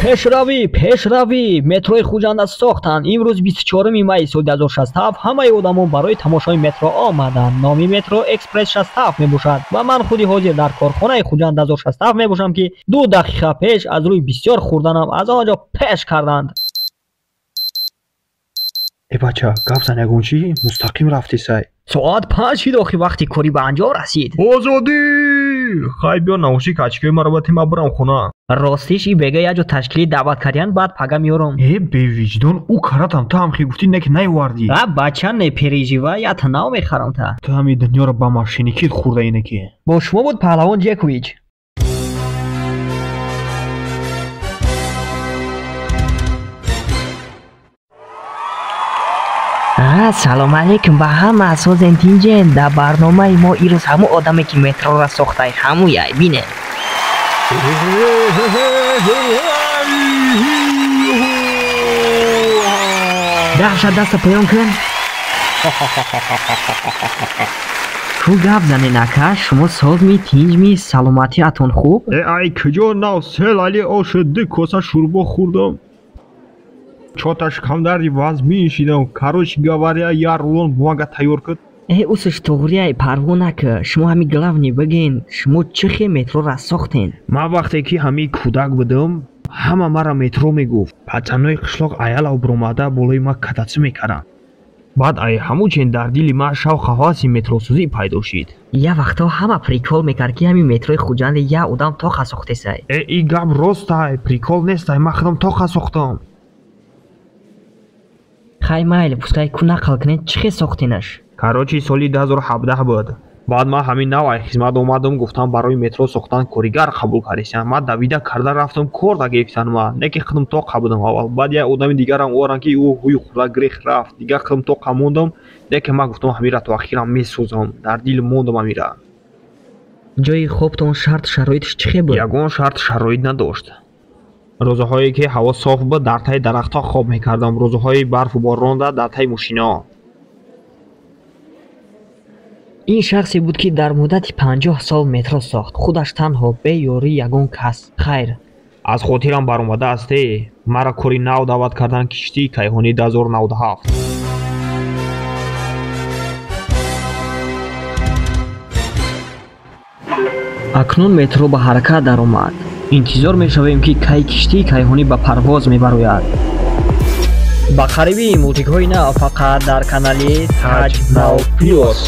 Пешравӣ, пешравӣ! Метрои Хуҷанда сохтанд. Имрӯз 24 майи соли 2067 ҳамаи одамон барои тамошои метро омаданд. Номи метро Экспресс 67 мебошад ва ман худи ҳозир дар корхонаи Хуҷанд 2067 мебошам, ки 2 дақиқа пеш аз рӯи бисёр хӯрданам аз он ҷо пеш карданд. Э бача, гап зан ягон чӣ? Мустақим рафти сай. Соат 5 шид, охи вақти корӣ ба анҷом расид. Озодӣ! Хай биё наушник очкои маро ба тима бурам хона. Ростиш и бега як ҷо ташкили даъват кардиян, баъд пага меёрам. Э бевиҷдон, ӯ каратам ту ҳам хе гуфтӣ не ки наёвардӣ. А бача, не переживай, я та нав мехарам та. Ту ҳами дунёро ба машиникит хӯрда ине ки. Бо шумо буд Паҳлавон Ҷекович. Салом алейкум ба ҳама, созен тинҷен. Дар барномаи мо ирӯз ҳамун одаме ки метрора сохтай ҳамуяй, бинед. Даҳшат, даста поён кун. Ку гап занен ака, шумо созми, тинҷми, саломатиатон хуб? Э ай куҷо нав се лали ошу 2 коса шӯрбо хӯрдам. Чоташ камдарди вазмин шидам. Короче говоря, я рулон бумага тайёр куд. Э усш туғрияй, парво нака. Шумо ҳами главный бигин, шумо чӣ хел метрора сохтен? Ман вақте ки ҳамин кӯдак будам, ҳама мара метро мегуфт. Пацанои қишлоқ аялав биромада болои ман кататсӣ мекарданд. Баъд ай ҳамун чен дар дили ман шавқу ҳаваси метросозӣ пайдо шид. Я вақтҳо ҳама прикол мекард, ки ҳамин метрои Хуҷанде як одам тоқа сохтесай. Э и гап ростай, прикол нестай, ман худам тоқа сохтам. Хай майли, пускай ку нақл кунед, чӣ хел сохтенаш? Короче, соли 2017 буд. Баъд ман ҳамин нав ай хизмат омадам, гуфтам барои метро сохтан коригар қабул кардисам. Ман давида карда рафтам, кор дагирифтан ман. Не ки худам тоқа будам аввал. Баъд як одами дигарам овардан, ки ӯ ҳуй хӯрда грех рафт. Дигар худам тоқа мондам. Не ки ман гуфтам ҳамира то ахирам месозам. Дар дил мондам ҳамира. Ҷои хобтон шарт шароитш чӣ хел буд? Ягон шарт шароит надошт. Рӯзҳое ки ҳаво соф буд, дар таи дарахтҳо хоб мекардам. Рӯзҳои барфу боронда дар таи мошинаҳо. Ин шахсе буд, ки дар муддати 50 сол метро сохт, худаш танҳо, бе ёрии ягон кас. Хайр. Аз хотирам баромадааст, э мара кори нав даъват карданд, киштии кайҳонии 2097. Акнун метро ба ҳаракат даромад. Интизор мешавем, ки кай киштии кайҳонӣ ба парвоз мебарояд. Ба қарибӣ мултикҳои нав фақат дар канали Таҷ Нав Плюс.